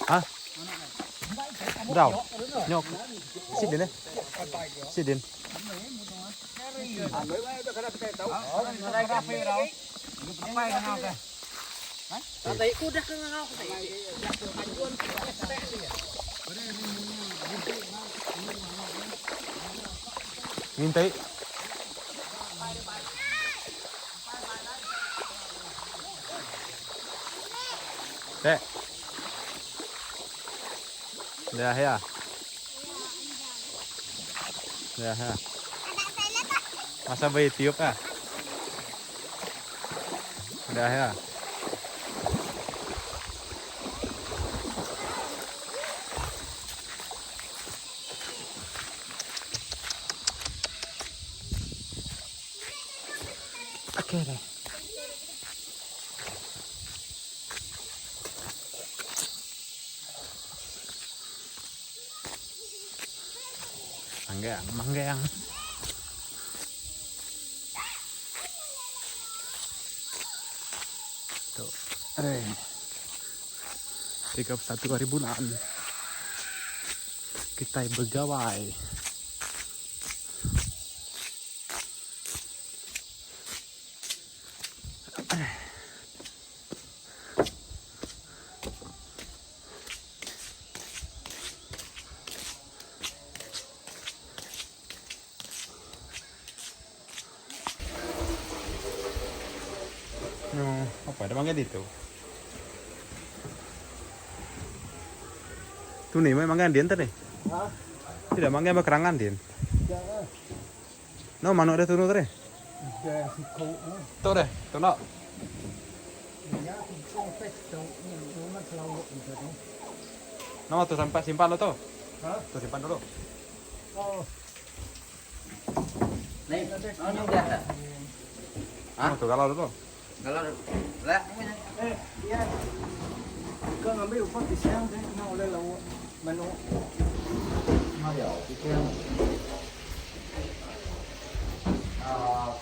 Ha? Berau. Nyok. Sit din eh. Sit din. Ngintai. Dek. Dah ya. Dah ya. Masa bayi tiup ah. Dah ya. Okey deh. Manggang, manggang. Tu. Eh. 31 hari bulan. Kitai begawai. No, apa ada mangga ditu. Tu ni mai mangga din tadi. Ha? Tidak mangga ba kerangan din. No manuk deh tunu tadi. Tu deh, tu nak. No, tu sampai simpan lo tu. Ha? Tu simpan dulu. Oh. Ni, oh, ni dah dah. Ha? Tu galau dulu. Galau dulu. Lah, eh, ya. Kau ngambil upah pisang deh, kena oleh lauk manuk. Ayo, pisang. Ah.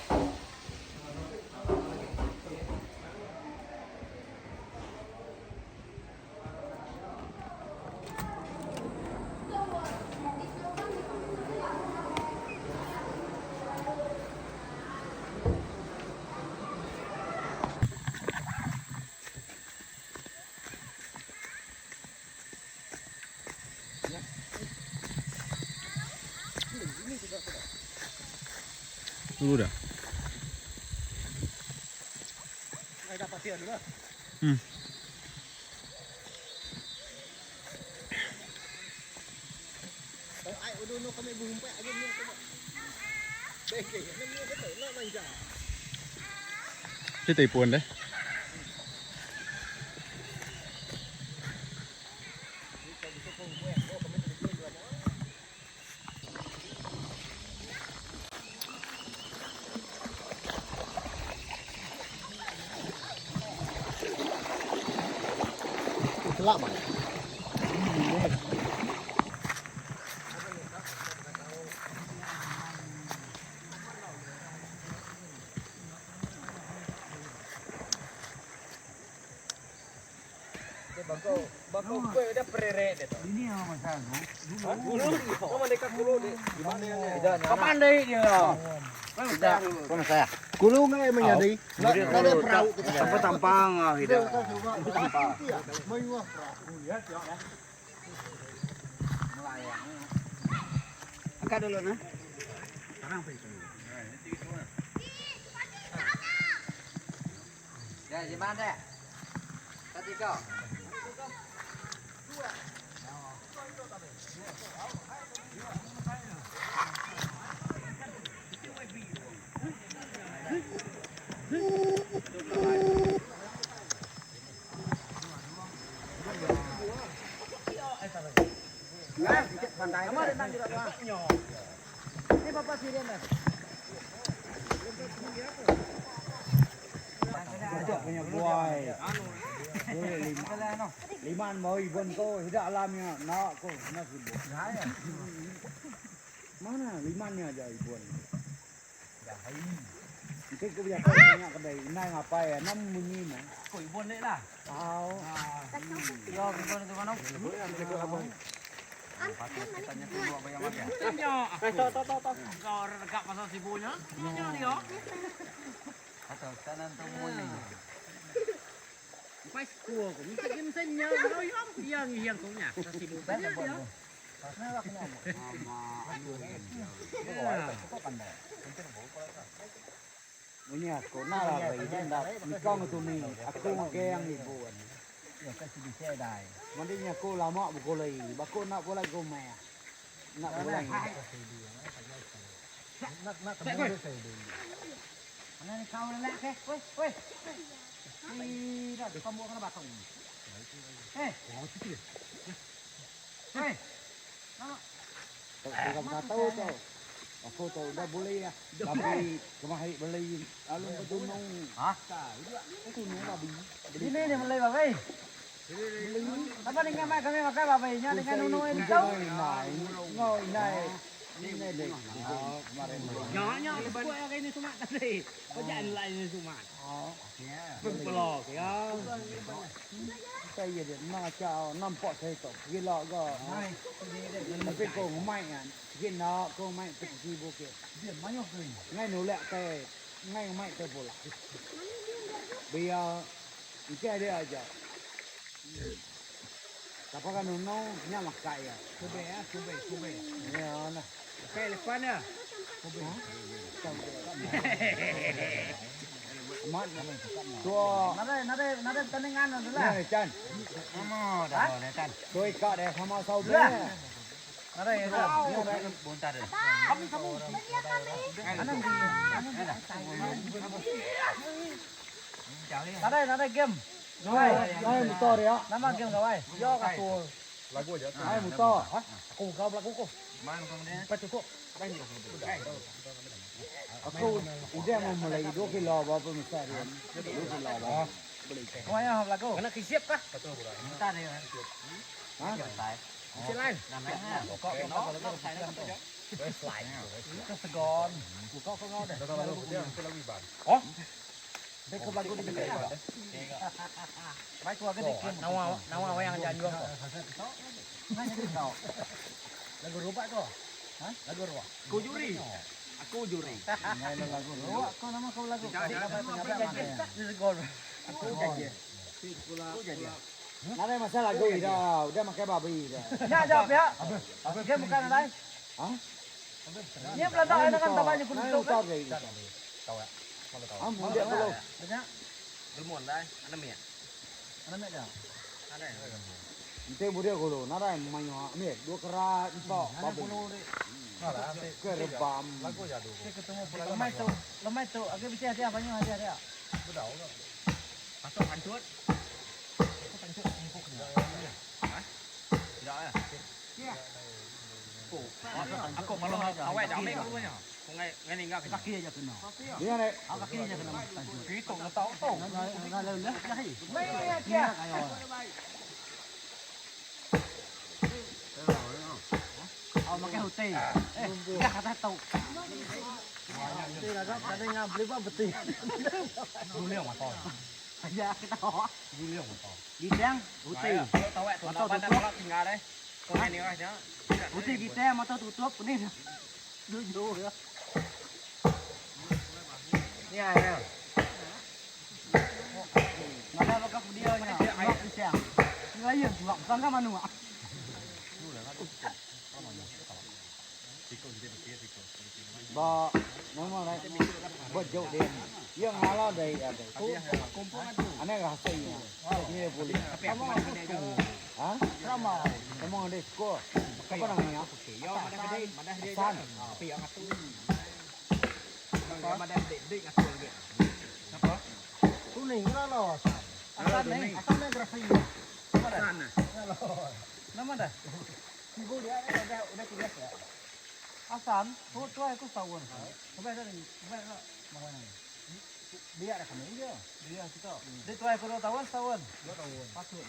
Dulu dah. Chứ tùy buồn đấy. Kelak bang. Kulu ngai menyadi. Nggak ada perahu kita. Sampai tampang ah tidak. Angkat dulu nah. Ya, di mana? Tadi kau. Nama dia nak juga tu? Ni bapa siren dah. Punya buai. Lima. Liman mau ibon ko tidak alamnya nak ko nak sibuk. Mana limannya aja ibon. Itu ko biasa punya kedai. Nai ngapai ya? Nam bunyi mah. Ko ibon lek lah. Tahu. Yo ibon tu mana? Kau dekat pasal sibunya. Nyo dia. Atau tanan tu bunyi. Phải cua cũng cái kim sinh nhớ nó giống dân hiền cũng nhỉ sibu dia. Bunyi aku nak lah bayi dia dah. Nikah tu ni. Aku makai yang ibon. Ya kasi bisa dai. Mandinya aku lama buku lagi. Baku nak pula aku maya. Nak pula. Mana ni kau lelak ke? Weh, weh. Tidak, kamu kena batang. Eh. Eh. Tak tahu tau. Aku tahu dah boleh ya. Tapi kemari beli lalu ke gunung. Hah? Itu gunung babi. Ini ni mulai babai. Apa dengan mak kami makan babai nya dengan nunu ini kau. Ngoi nai. Ini deh. Kemarin. Nhỏ nhỏ cái cái này sumат tadi. Có dạy lại này sumат. Belok ya. Saya dia nak cakap nampak saya tak gila ke. Tapi kau main kan. Gila kau main pergi bukit. Dia banyak tu. Ngay nolak teh, ngay main teh bola. Biar ikan dia aja. Tapi kan nunu nya makan ya. Kube ya, kube, kube. Ya nah. Cái lepas ni. Mat. Tua. Nade, nade, nade tandingan tu lah. Nah, Chan. Oh, dah dah kan. Tôi cọ để sama sau beli. Nade, nade. Buntar dia. Nade, nade game. Này, này một to đấy ạ. Nama game kau ai? Yo aku. Lagu aja. Này một to. Aku kau lagu ko. Aku udah mau mulai 2 kilo berapa besar dia? 2 kilo berapa? Kau ayah lagu. Kena kisip kah? Bentar dia. Hah? Kisip lain. Kau kau lagu Kau segon. Kau kau kau deh. Oh. Dia ke lagu dia. Baik gua ke game. Nama nama yang jangan jual kok. Lagu rupak kau. Hah? Lagu rupak. Aku juri. Aku juri. Lagu Rupak kau nama kau lagu. Ini segon. Aku jadi. Aku jadi. Nada masalah lagu dah, udah makai babi dah. Nya jawab ya. Game bukan ada. Hah? Ni belanda enak kan tabanya kudu Này tu một to gì? Ah, muốn điện belum? Belum dah. Ana mia. Ana mek dah. Ada. Ente bude kulo, nada mayo, ni dua kerat empat babi. Ke rebam. Lemai tu, lemai tu. Aku bisa dia banyak dia dia. Masuk kancut. Masuk kancut empuk dia. Hah? Tidak ya. Aku malu awak dah ambil dulu nya. Ngay ngay ni enggak Kaki aja kena. Dia ni. Kaki aja kena. Kita nak tahu tahu. Nah, nah, nah, Mai ya. Oh, makan hotel. Eh, dah kata tahu. Betul lah, tak ada yang beli apa betul. Dulu yang mata. Ya, kita tahu. Dulu yang mata. Di tiang, hotel. Tahu eh, tu nak pandai tinggal deh. Kau ngay ni aja. Hotel kita mata tutup ni. Dulu ya. Ni air. Mana bakal dia ni? Mak siang. Ni jual sangka mana mak. Ba, nama ni. Buat jauh dia. Yang ngalah dari ada. Aneh rasa ini. Ini boleh. Hah? Sama. Sama ada skor. Apa namanya? Yo, mana kedai, mana dia. San. Api yang atu. Mana dik-dik atu lagi. Apa? Kuning lah lo. Asal ni, asal ni grafik. Sana. Nama dah. Sibu dia udah udah tugas ya. Asam, tu tuai aku setahun. Sampai dah sampai dah makan. Biar dah kami dia. Biar kita. Dia tuai aku 2 tahun setahun. 2 tahun. Patut.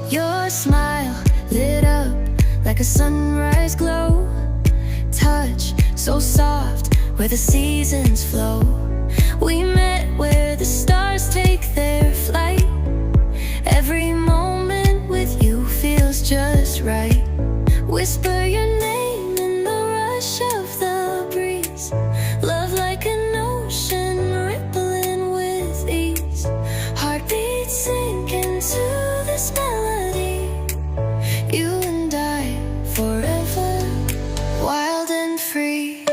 Your smile lit up like a sunrise glow. Touch so soft where the seasons flow. We met where the stars take their flight. Every moment with you feels just right. Whisper your name in the rush of the breeze. Love like an ocean rippling with ease. Heartbeats sink into this melody. You and I forever, wild and free.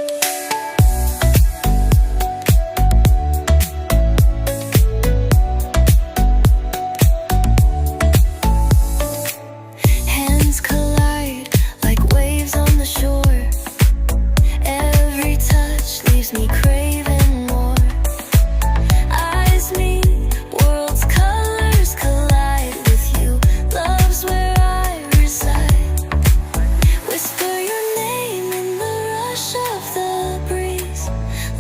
Hands collide like waves on the shore. Every touch leaves me craving more. Eyes meet, worlds colors collide with you. Love's where I reside. Whisper your name in the rush of the breeze.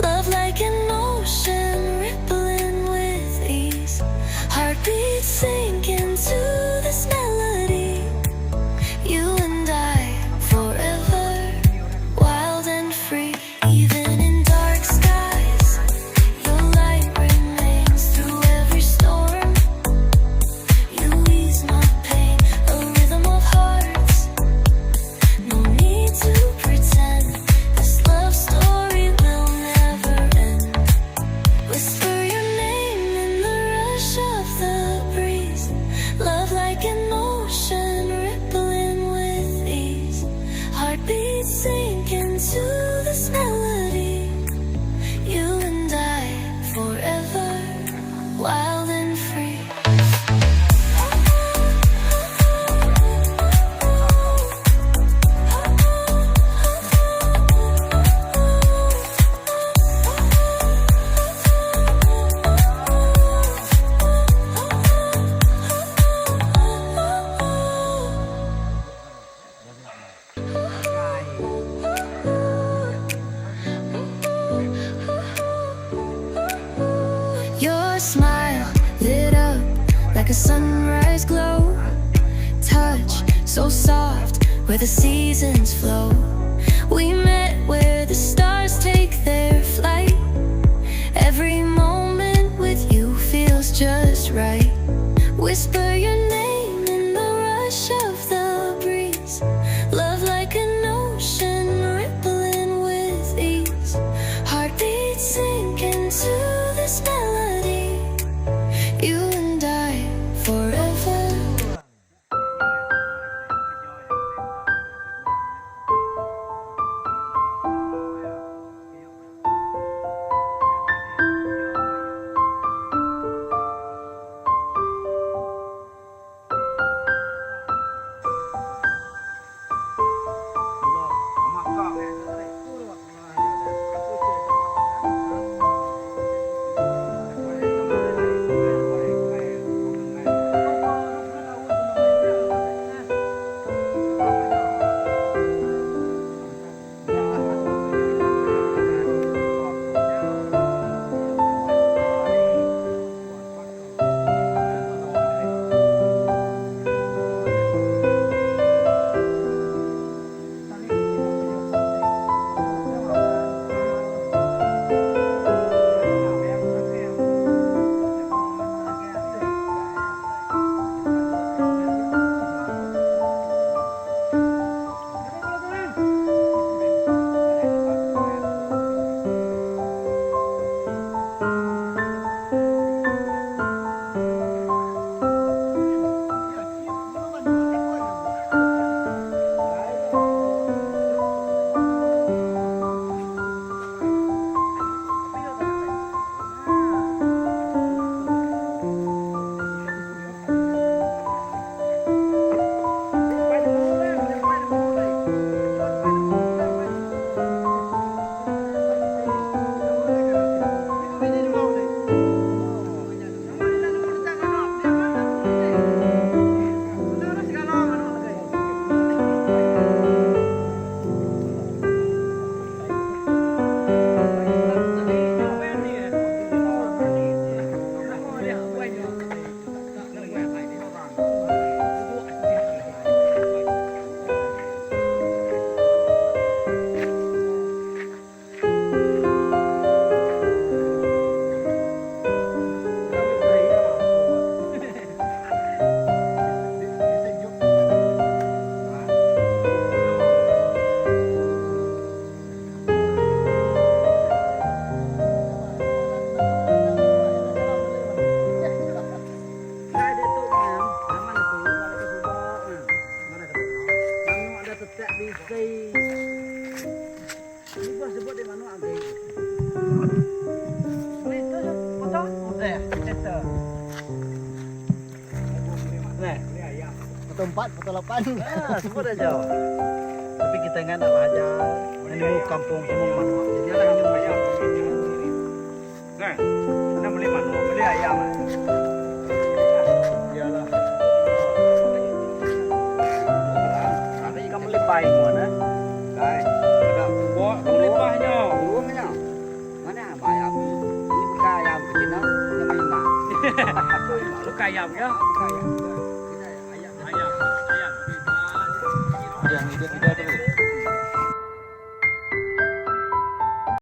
Love like an ocean rippling with ease. Heartbeats sink into this melody. You and I forever, wild and free. Even in dark skies, your light remains through every storm. You ease my pain, a rhythm of hearts. No need to pretend this love story will never end. Whisper your name in the rush of the breeze. Love like an ocean rippling with ease. Heartbeats sink into this melody. You and I forever, wild and free. Your smile lit up like a sunrise glow. Touch so soft where the seasons flow. We met where the stars take their flight. Every moment with you feels just right. Whisper your name in the rush of the breeze. Love like an ocean rippling with ease. Heartbeats sink into this melody. You and I forever. Manuk agi. Beli tu foto udah settle. Nah. Foto 4, foto 8. Ah, semua dah jauh. Tapi kita ingat nak ajar nemu kampung semua manuk. Jadi lah nemu ayam. Nah, nak beli manuk, beli ayam. Iyalah. Kamu beli bayi mana? Baik. Ada bawa kamu beli bahnya. Burungnya. Mana ayam? Ini bukan ayam kecil, no? Ini main Bukan ayam ya? Bukan ayam. Kita ayam. Ayam, ayam. Yang itu tidak.